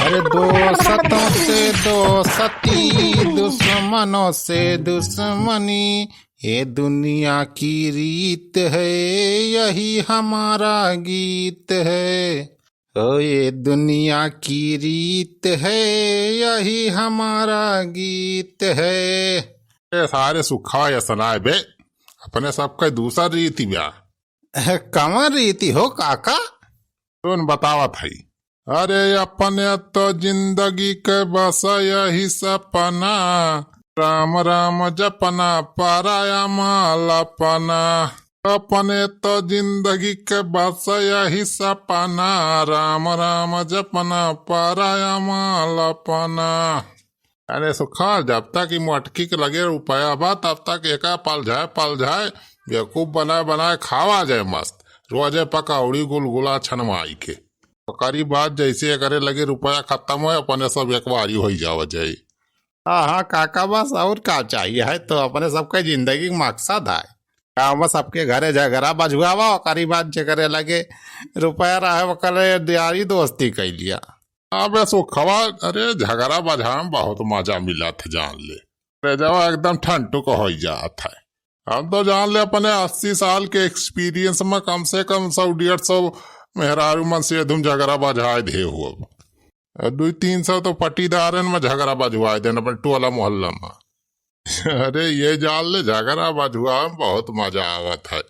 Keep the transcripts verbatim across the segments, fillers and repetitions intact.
अरे दोस्तों से दोस्ती, दुश्मनों से दुश्मनी, ये दुनिया की रीत है, यही हमारा गीत है। ओ ये दुनिया की रीत है, यही हमारा गीत है। ए सारे सुखा या सनाए बे, अपने सबके दूसर रीति बा। कवन रीति हो काका? सुन बतावत हई। अरे अपने तो जिंदगी के बस यही सपना, राम राम जपना पराया मालपना। अपने तो जिंदगी के बस यही सपना, राम राम जपना पराया मालपना। अरे सुखा, जब तक ई मोटकी के लगे रुपया बा, तब तक एका पल जाए, पल जाए, बेवकूफ बनाए बनाए खावा जाए मस्त। रोजे पकौड़ी गुलगुला छनवाई के। ओकरी बाद जैसे एकरे लगे रुपया खत्म होए, अपने सब एक बारी होई जावा जाए। हाँ, हाँ, काका, बस और का चाहिए है, तो अपने सबके जिंदगी के मकसद है। गाँव में सबके घरे झगड़ा बझुआवा, ओकरी बाद जेकरे लगे रुपया रहे, ओकरे यारी दोस्ती कई लिया। अबे सुखवा, अरे झगड़ा बझा में बहुत मजा मिला था, जान ले। रे जावा एकदम ठंडू को हो जात है। हम तो जान ले अपने अस्सी साल के एक्सपीरियंस में कम से कम सौ डेढ़ सौ मेहरारू मन से धुम झगड़ा बझाए दे हो। अब दो तीन सौ तो पटीदारन में झगड़ा बझवाए देन अपन टोला मोहल्ला में। अरे ये जान ले झगड़ा बझुआ में बहुत मजा आवत है।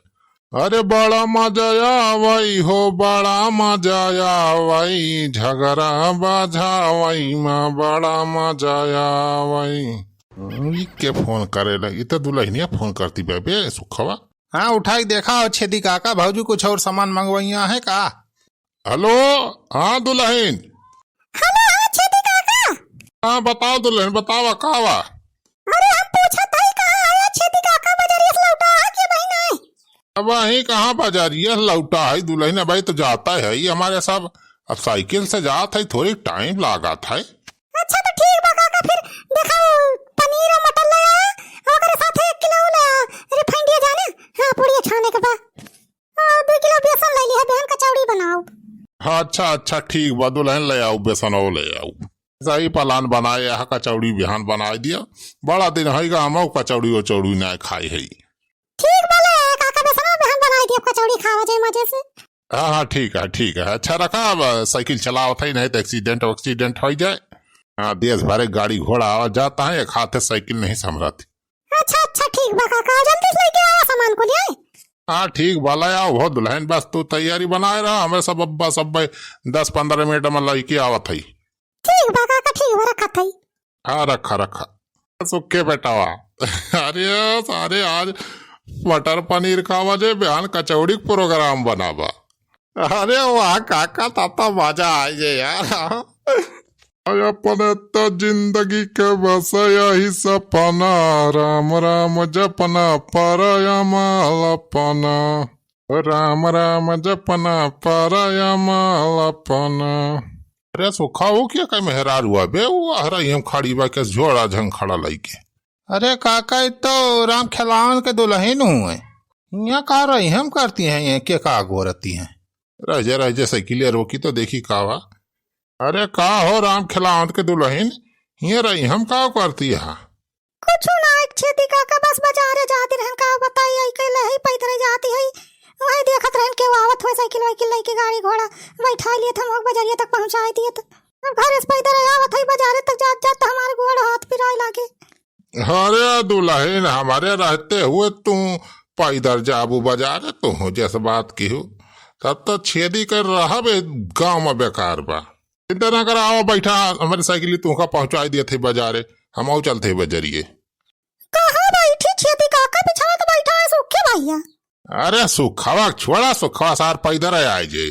अरे बड़ा मजा आवई हो, बड़ा मजा आवई, झगड़ा बझावई में बड़ा मजा आवई। ई के फोन करे लगी? ई तो दुल्हनिया फोन करती बे, बे सुखवा। हाँ, उठाई देखा, और छेदी काका भौजी कुछ और सामान मंगवइया है का? हेलो, हाँ दुल्हन। हेलो, हाँ छेदी काका। हाँ बताओ दुल्हन, बतावा का बा? अरे हम पूछत हई कहाँ आया छेदी काका, बजरिया से लौटा है कि नहीं, नहीं? अब वहीं कहाँ बजरिया से लौटा है दुल्हन, भाई तो जाता है ये हमारे सब, अब साइकिल से जात है, थोड़ी टाइम लागत है। अच्छा तो ठीक बा काका, फिर देखा पनीर और मटर ले आया, और ओकरे साथ एक किलो ले आया रिफाइंड, ये जाने, हाँ पूड़िया छाने के बा। हाँ, दो किलो बेसन ले लिहा, बिहान कचौड़ी बनाओ। हाँ, अच्छा, अच्छा, ठीक बा, दुल्हन ले आओ, बेसन और ले आओ। सही प्लान बनाए, यहाँ कचौड़ी बिहान बनाए दिया। बड़ा दिन होइगा, हम कचौड़ी उचौड़ी ना खाए है। ठीक बा, ले आए काका, बेसन और बिहान बनाए दिया, कचौड़ी खावा जाए मजे से। हाँ, हाँ, ठीक है, ठीक है। अच्छा रखा, अब साइकिल चलावत है, नहीं तो एक्सीडेंट वैक्सीडेंट हो जाए। हाँ, देश भर के गाड़ी घोड़ा आवा जाता है, एक हाथ से साइकिल नहीं संभरत। अच्छा, अच्छा, ठीक बा काका, जल्दी से लेके आवा सामान को लिए। हाँ, ठीक बा, ले आओ हो दुल्हन, बस तू तैयारी बनाए रहा, हमें सब अब्बा सब भाई दस पन्द्रह मिनट में लेके आवत है। ठीक बा काका, ठीक बा, रखत है। हाँ, रखा, रखा। सुखे बेटावा। अरे सारे आज मटर पनीर खावा जे, बिहान कचौड़ी के प्रोग्राम बनावा। अरे वाह काका, तब तो मजा आ जे यार। अरे अपने तो जिंदगी के बस यही सपना, राम राम जपना पराया मालपना, राम राम जपना पराया मालपना। अरे सुखा हो क्या का मेहरारू बे, वो अहरा हम खड़ी बा के झोड़ा झंखड़ा लइके। अरे काका, ई तो राम खेलावन के दुल्हन हुए। यहाँ का रही हम करती हैं, ये के का गोरती हैं? रह जा, रह जा, साइकिलिया रोकी तो देखी का बा। अरे का हो राम खेलावन के दुल्हन, ये रही हम का करती है? कुछ ना, एक छेदी काका बस बाजारे जाती रहन, का बताई, आई के लही पैदल जाती है, वही देखत रहन के आवत हुए साइकिल वाइकिल लेके, गाड़ी घोड़ा बैठा लिए थे, हम लोग बजरिया तक पहुँचाए दिए थे। अब घर से पैदल आवत है, बाजारे तक जात जात हमारे गोड़ हाथ पिराए लागे। अरे दुल्हन, हमारे रहते हुए तू पैदल जाबू बाजारे, तू जैसे बात की हो, तब तो छेदी कर रहबे गाँव में बेकार बा। चिंता ना करा, आओ बैठा, हमारी साइकिल तुमका पहुँचाई दिए थे बाजारे, हम आओ चलते बजरिए। कहाँ बैठी छेदी काका, बिछावा तो बैठा है सुखे भैया। अरे सुखवा छोड़ा, सुखवा सार पैदल आए जे।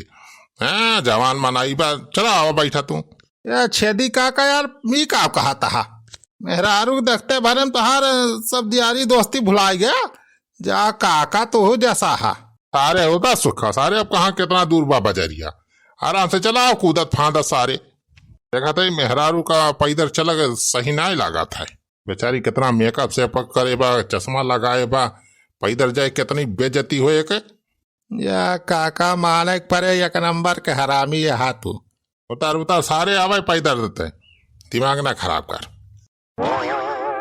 हाँ, जवान मनाई बा, चला आवा बैठा तू। ए छेदी काका यार, मी का कहा तहा? मेहरारू देखते भरे में तहार सब दियारी दोस्ती भुलाई गया। जा काका तू हो जैसा हा। सारे होता सुखा, सारे अब कहाँ कितना दूर बा बजरिया। आराम से चलाओ, कूदत फांदत सारे। देखा था मेहरारू का पैदल चला के सही नाई लागत है। बेचारी कितना मेकअप से पक करे बा, चश्मा लगाए बा, पैदल जाए कितनी बेइज्जती होए के। या काका माने के परे, एक नंबर के हरामी ये हा तू। उतार, उतार, सारे आवे पैदल देते। दिमाग ना खराब कर।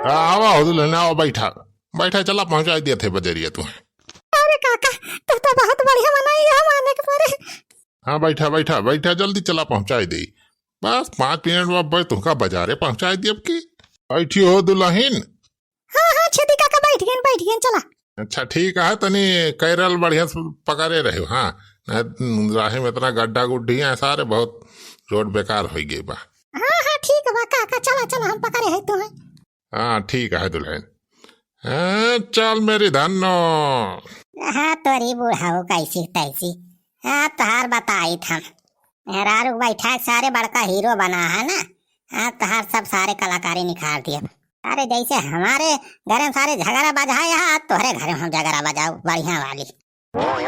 आ, आवा हो दुल्हन, आवा, बैठा, बैठा, चला पहुँचाइ दिया थे बजरिया तू। अरे काका, तू तो बहुत बढ़िया मनाई, हम आने के परे। हाँ, बैठा, बैठा, बैठा, जल्दी चला पहुँचाइ दे। बस पाँच मिनट में बस तुमका बजारे पहुँचाइ दिया अब की। बैठी हो दुल्हन। हाँ, हाँ, छेदी काका, बैठ गए, बैठ गए, चला। अच्छा, ठीक है, तनी कैरल बढ़िया से पकड़े रहे, हाँ, नहीं, राहे में इतना गड्ढा गुड्ढी है सारे, बहुत रोड बेकार होइ गई बा। हाँ, हाँ, ठीक बा काका, चला, चला, हम पकड़े है तू है। हाँ, ठीक है दुल्हन। हाँ, चल मेरी धन्नो। हाँ, तोरी बुढ़ाऊ कैसी तैसी। हाँ, तोहार बताई था। मेहरारू के बैठा के सारे बड़का हीरो बना है ना। हाँ, तोहार सब सारे कलाकारी निखार दिया। अरे जैसे हमारे घर में सारे झगड़ा बजाए है, आज तोहरे घर में हम झगड़ा बजाऊ बढ़िया वाली। राम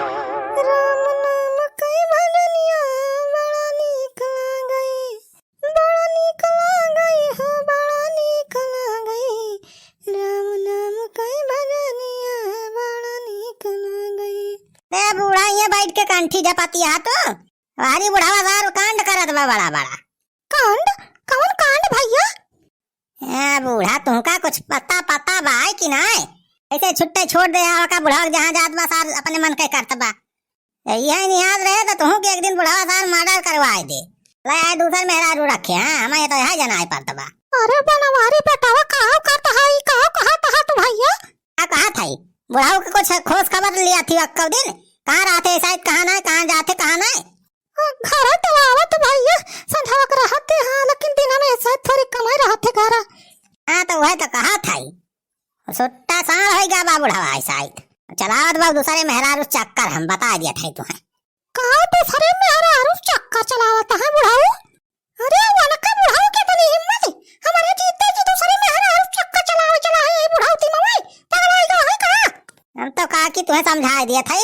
नाम कई भजनिया बड़ा नीक लागई, बड़ा नीक लागई हो, बड़ा नीक लागई। राम नाम कई भजनिया बड़ा नीक लागई। ए बूढ़ा, ये बैठ के कंठी जपतिया तो। अरे बुढ़ावा सार कांड करत बा बड़ा बड़ा। कांड? कौन कांड भैया? ए बूढ़ा, तुमका कुछ पता, पता बा है कि नाय? ऐसे छुट्टे छोड़ दे आवा का बुढ़ावा, जहाँ जात बा सार अपने मन के करत बा। ए, यही नियाज रहे तो तुहू के एक दिन बुढ़ावा सार मर्डर करवाए दे। ले आए दूसर मेहरारू रखे, हाँ, हमें तो यह जनाए पड़त बा। अरे बनवारी बेटावा, काहो करत है, काहो कहत है तू भैया? का कहत है? बुढ़ाऊ के कुछ खोज खबर लिया थी अक्कल दिन? कहाँ रहते शायद, कहाँ नाय, कहाँ जाते, कहाँ नाय? हाँ, घरे तो आवत भैया, संझवा के रहते, हाँ, लेकिन दिना में शायद थोड़ी कमाई रहते घरा। हाँ, तो वह तो कहत है। सुट्टा साँढ़ होइ गया बा बुढ़ावा है शायद। चलावत बा दूसरे मेहरारू चक्कर, हम बता दिया था तुहें। का दूसरे मेहरारू चक्कर चलावत है बुढ़ाऊ? अरे, वनका बुढ़ऊ के तनी हिम्मत, हमारे जीते जी दूसरे मेहरारू चक्कर चलावे चला है, ये बुढ़ऊ ती मम्मी, पगला गया है का? हम तो का कि तुहें समझाए दिया था,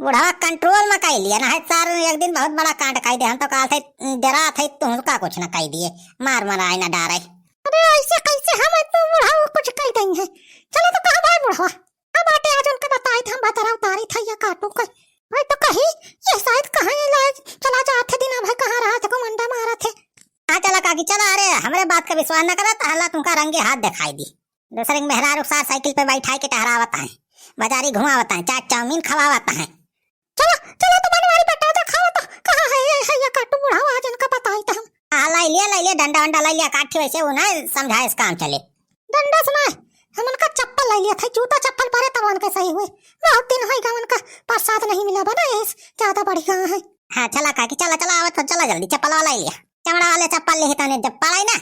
बुढ़वा कंट्रोल में कई लिया ना है सार, एक दिन बहुत बड़ा कांड कई दे, हम तो कहा थे डरा थे तुमका कुछ ना कई दिए, मार मराए ना डारे। अरे, ऐसे कैसे हम इतना बुढ़ऊ कुछ कई देंगे? चलो तो कहा भाई बुढ़वा, अब बाटे आज उनका बताई था, हम बतरा उतारी था या काटू का। भाई तो कही, ये शायद कहाँ ये लाए चला जात है दिना भाई, कहाँ रहा थे, घमंडा मारा थे। हाँ चला काकी, चला, अरे हमरे बात का विश्वास न करत, हला तुमका रंगे हाथ दिखाई दी। दूसरे के मेहरारू के साथ साइकिल पे बैठाई के टहरावत हैं, बाजारी घुमावत हैं, चाट चाउमीन खवावत हैं। चला, चला तो बनवारी बेटा, जा खावा तो, कहाँ है ये, है ये काटू बुढ़ावा, आज इनका बताई तो हम। हाँ, लाई लिया, लाई लिया, डंडा वंडा लाई लिया, काठी वैसे वो ना समझाए इस काम चले। डंडा से ना, हम उनका चप्पल लाई लिया था, जूता चप्पल परे तब उनके सही हुए। बहुत दिन होई गए उनका प्रसाद नहीं मिला बा ना, ये ज्यादा बढ़ गया है। हाँ, चला काकी, चला, चला, आवत हो, चला जल्दी, चप्पल वाला लाई लिया। चमड़ा वाले चप्पल ले तने जब पड़ाई ना,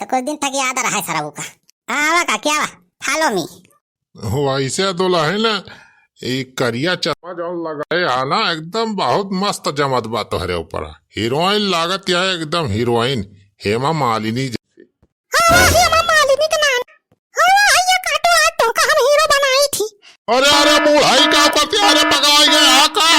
तो कुछ दिन तक याद रहा है सरऊ का। आवा काकी, आवा, follow me। हो, ऐसे दुल्हन, ई करिया चश्मा जौन लगाए हा ना, एकदम बहुत मस्त जमत बा तोहरे ऊपर। हीरोइन लागत या एकदम हीरोइन, हेमा मालिनी जैसे। हाँ, हाँ, हेमा मालिनी के नाम। हाँ, हाँ, ये काटो, आज तो का हम हीरो बनाई थी। अरे, अरे, बुढ़ाई का करती, अरे, पकड़ाई गए हा का?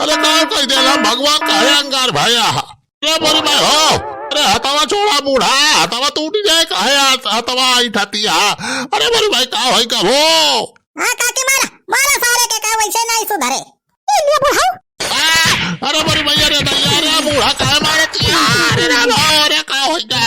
अरे, का कह देला भगवान का है अंगार भाया हा। अरे बड़ी भाई हो, अरे हथवा छोड़ा बूढ़ा, हथवा टूट जाए, काहे हाथ-, हथवा आई ठाती हा? अरे बड़ी भाई का होई का हो? हाँ काकी मारा, मारा सारे के, का वैसे नहीं सुधरे। ये लिया बुढ़ाऊ। आ, अरे बड़ी भाई, अरे दैया, अरे बूढ़ा काहे मारत हा? अरे राम, अरे का होई का?